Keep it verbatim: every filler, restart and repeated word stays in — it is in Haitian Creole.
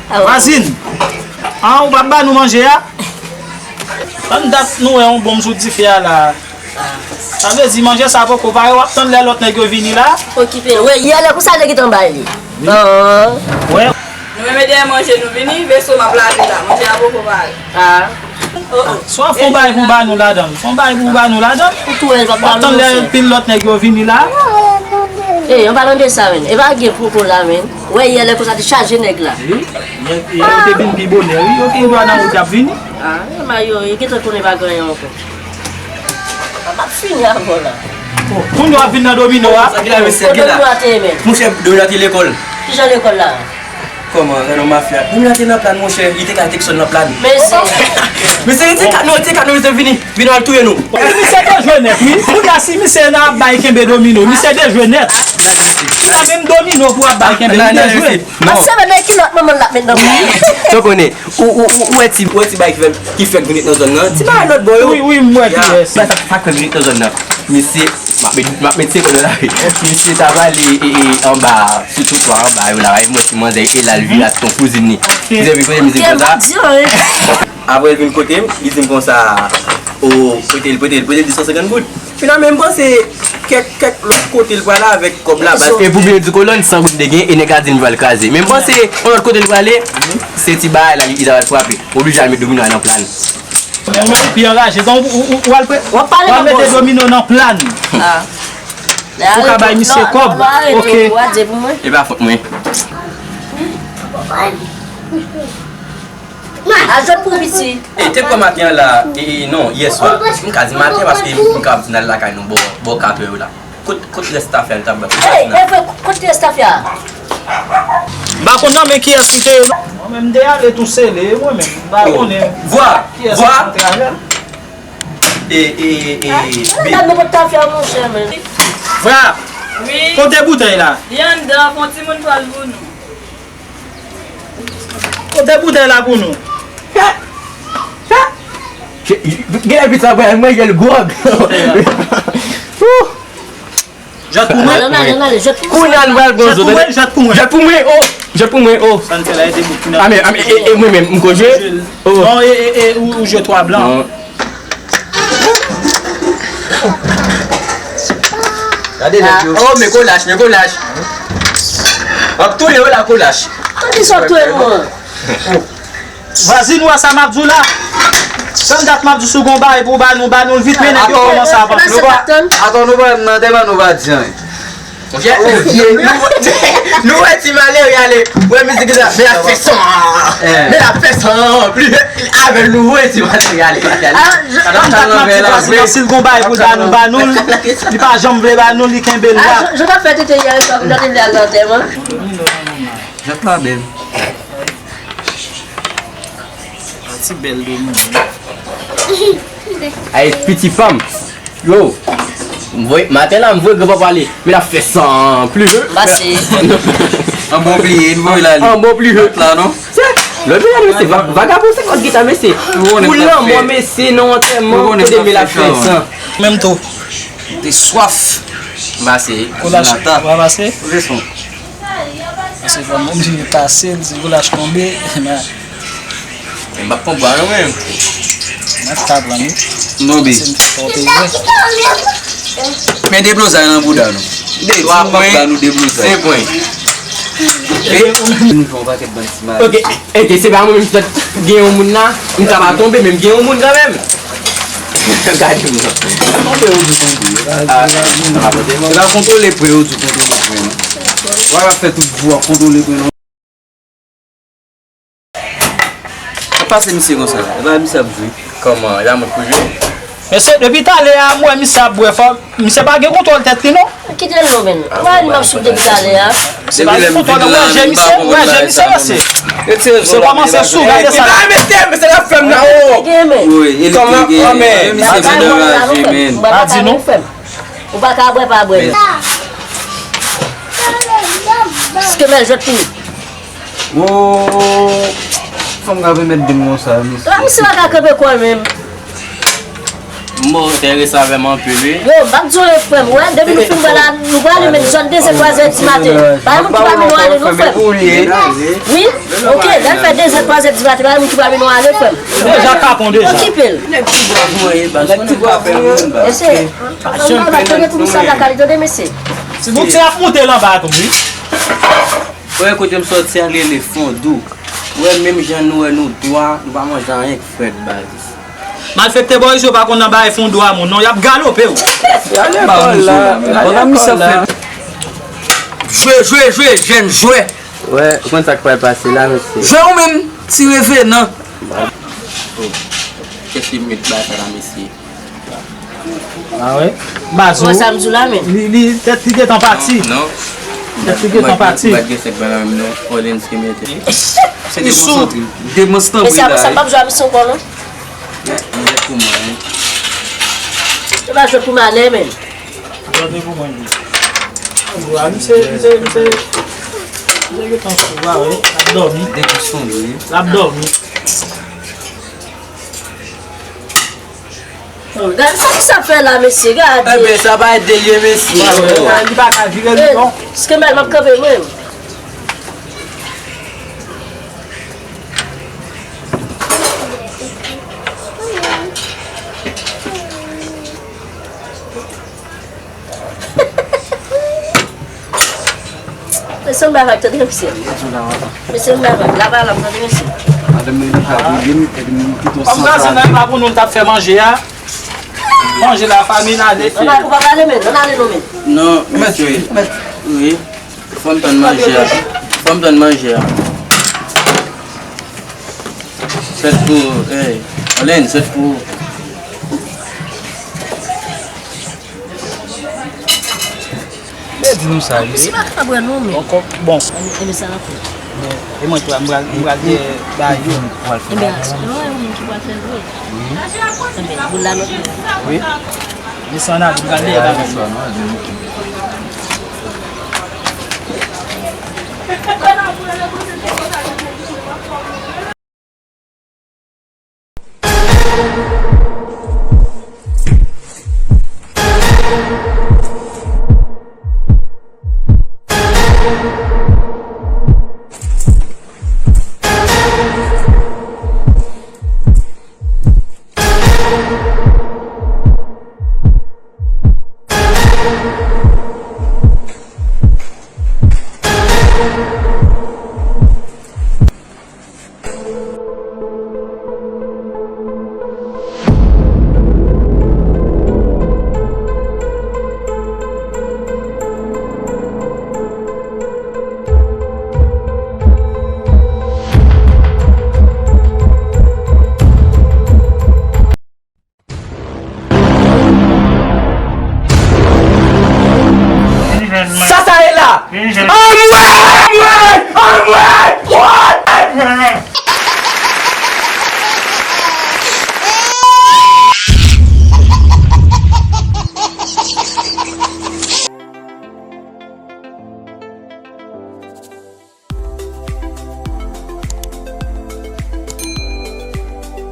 Vwazin, an, ou p ap ba nou manje a? Tann dat nou wè yon bonm sou dife a la. Sa vle di manje sa poko pare, w ap tann lè lòt nèg yo vini la? Okipe l. Wi, yè lè konsa nèg yo t anba li. An. Wè. Nou menm e dèyè manje nou vini, veso m ap lave la. Manje a poko pare. Ah. Oh, oh. Swa fon bay pou ba nou ladan. Fon bay pou ba nou ladan. Ou tou wè, w ap tann lè pil lòt nèg yo vini la. Ey, an palan de sa, menn. E pa gen poko la, menn. Wè, yè lè konsa te chaje nèg la. Wi. Yè, yè yo te vin pi bonè, wi. Yo gen dwa nan wout y ap vini. Ah, e ma yo, yo gentan konnen pa gen anyen ankò. M ap fini avè w la. Oh, kounye a w ap vin nan domino a? Sa ki la, mesye, ki la? Domino a te ye, menn. Monchè, domino a te lekòl. Kijan lekòl la? Kòman, reno mafya? Domino a te nan plan, monchè. Li te ka te sot nan plan. Mesye. Mesye, rete kat nou, rete kat nou, mesye, vini. Vini, al touye nou. Wi, misye dejwe nèt, wi. Kounye a, si misye nan ap bay kenbe domino, misye dejwe nèt. Li pa menm domino pou ap bay kenbe, li dejwe. Ap sèvi nan kilòt manman l ap met nan bouch. Sa w konnen? Ou, ou, ou, ou wè ti, ou wè ti bagay ki fè, ki fèk vin nan zòn nan. Ti bagay lòt bò yo. Wi, wi, m wè ki yès. Sa, sa, sa k fè vin nan zòn nan. Misye, m ap met, m ap met se kòd nan lari. Misye ta prale, e, e, anba, sou twotwa anba yo la, e mwen ti manzè, e la l vire ak ton kouzin li. Misye vin kote misye konsa. Apre l vin kote m, li di m konsa, o, prete l, prete l, prete l de san senkant goud. Finalman, m panse kèk, kèk lòt kote l prale avèk kòb la, baz. E pou byen di kolòn, san goud li te gen, e nèg la di l pral kraze. Men m panse, yon lòt kote l prale, se ti bagay la, li, li ta pral frape. Oblije al met domino a nan plan. Men ou menm ou pi anraje. Donk, ou, ou, ou al pre-, w ap pale w al mete domino nan plan. Ah. Ou ka bay misye kòb. Ok. E pa fòt mwen. A jwèt pou piti. E te pran maten an la, e, e, non, yè swa. M ka di maten paske m ka ap vin al lakay nou bò, bò katè yo la. Kot, kot rès tafya l t ap bat? Hey, e vre, kot rès tafya? M pa konn nan men kiyès li te ye, non. Mwen menm m te ale tou sele, e mwen menm, m pa konnen kiyès ki antre avè l. E, e, e, e, gad nou kot tafya, monchè, men. Vra, kote boutèy la? Li anndan, fè yon timoun pral pou nou. Kote boutèy la pou nou? Gen epi sa, mwen, mwen, jèl gwòg. Jwèt pou mwen? Kounye a nou pral gon zòt. Jwèt pou mwen, jwèt pou mwen. Jwèt pou mwen, oh. Jwèt pou mwen, oh. Sa n fè la, ede bout kounye a. Ah, men, ah, men, e, e mwen menm, m ko jwe? Oh. Non, e, e, e, ou, ou jwe twa blan. Non. Gade nèg yo. Oh, men kolach, men kolach. W ap touye yo la, kolach. Kote sa w touye mwen? Vwazin, ou wè sa m ap di w la? Tann dat m ap di w, si w gon bagay pou w ba nou, ba nou l vit, men nèg yo kòmanse avanse. Atò, nou pa nan deba, nou pa di anyen. Monchè, nou wè ti malere ale. Wè mizik la, men l ap fè san. Men l ap fè san. Pli avè l nou wè ti malere ale. Tann dat m ap di vwazin nan, si l gon bagay pou l ba nou, ba nou l. Li pa janm vle ba nou, li kenbe l la. Jan t ap fè tete yè swa, jan te vle al nan antèman. Jwèt la bèl. Pati bèl domino. Ay, piti pa m. Yo. M voye, maten la, m voye granpapa ale. Men l ap fè san pli he. Pase. An bon pli he, n voye l ale. An bon pli he. La, non? Lè m gade, mesye, va-, vagabon se kòs gita, mesye. Pou lanmò, mesye, nan antèman, kote men l ap fè san. Menm tou. Te swaf. Pase. Kolach, w a pase? Kote son? Pase, bon, m oblije pase l, si kolach tonbe, men. M ap pran bwa non, men. Mwen ta pran, wi. Non, bi. Se misye pòte vre. Men deblozay nan bouda nou. De, twa pwen, se pwen. Nou fè yon pakèt bann ti malè. Ok, ok, se pa mwen menm ki sot gen yon moun la, m ta pa tonbe, men m gen yon moun kanmenm. Gade m non. Tonbe yo di tonbe. Ah, e pa kontwole pwen yo di kontwole pwen non. W ap fè tout jou w ap kontwole pwen non. Pase misye konsa. E pa misye ap jwe. Kòman? E pa mwen k pou jwe? Mesye, depi talè a, m wè misye ap bwè fò. Misye pa gen kontwòl tèt li, non. Kite l non, menn. Ou pa wè li m ap swiv depi talè a? Se pa gen kontwòl, ou wè je misye, ou wè je misye, mesye. Se kòmanse sou, gade sa. Mesye, mesye, l ap fè m nan, oh. Gen, menn. Wi, e li ki gen. Misye vin anraje, menn. Pa di nou. Ou pa ka bwè, pa bwè, menn. Ske mèl jwèt fini. Wo, fanm ka remèt de m konsa, mesye. La, misye pa ka kanpe kò l menm. M enterese avè m anpil, wi. Yo, m ap di w, frè m, wè, depi nou fin bwè la, nou prale menm zòn de zè, twa zè di maten. Pa gen moun ki pa vin nou ale, non, frè m. Wi, ok, lè l fè de zè, twa zè di maten, pa gen moun ki pa vin nou ale, frè m. Nou deja kapon deja. Okipe l. Nèg ti bwa voye, baz, konnen pa fè moun, baz. Mesye, nou pa tande tout sa lakay, tande, mesye. Ti bout se ap moute l anba tou, wi. Wè, kote m sòti a rele Fondou. Wè, menm jan nou wè nou dwa, nou pa manje anyen k frèt, baz. Malfektè bò isit yo pa konn nan bagay Fondou a moun non, y ap galope w. Jwe, jwe, jwe, jèn jwè. Wè, ou konn sa k pral pase la, mesye. Jwe ou menm, ti revenan. Kèske m met bagay sa la, mesye? Ah wi. Baz ou. Wè sa m di w la, men. Li, li, tèt li gentan pati. Non, non. Tèt li gentan pati. M pa t gen sèk bala menm non. Orleans ki mete. Se dekonsantre. Demonsantre. Men sa, sa m p ap jwe a misyon ankò non. Mizè pou mwen, wi. Se pa jwe pou malè, men. Jwe pou mwen, wi. Misye, misye, misye. Misye gentan sou la, wi. L ap dòmi. Dekonsantre, wi. L ap dòmi. Gade sa ki sa fè la, mesye, gade. Enben, sa pa ede l ye, mesye. Li pa ka vire li non. Kenbe l, m ap kanpe mwen. Mesye, m ba vag, tande, mesye. Mesye, m ba vag, laba la, tande, mesye. Madanm nan deja vire m, epi m kite w san sa. Kòm gason nan pa pou nou t ap fè manje a. Manje la, fanmi n ale fè. Ann ale, ou pa pale, men, ann ale non, men. Non, mesye. Wi. Fò m tann manje a. Fò m tann manje a. Sèt pou, ey, Orleans, sèt pou. Mwen di nou sa, wi. Misye pa kapab wè non, men. Ankò, bon. E, e, men sa l ap fè. E mwen tou, m pral, m pral gen bagay yo. Enben, non, e ou menm ki pral fè l vre. Enben, boul la nòt mwen. Wi. Desann ale, m pral dèyè bagay yo. Sa sa ye la?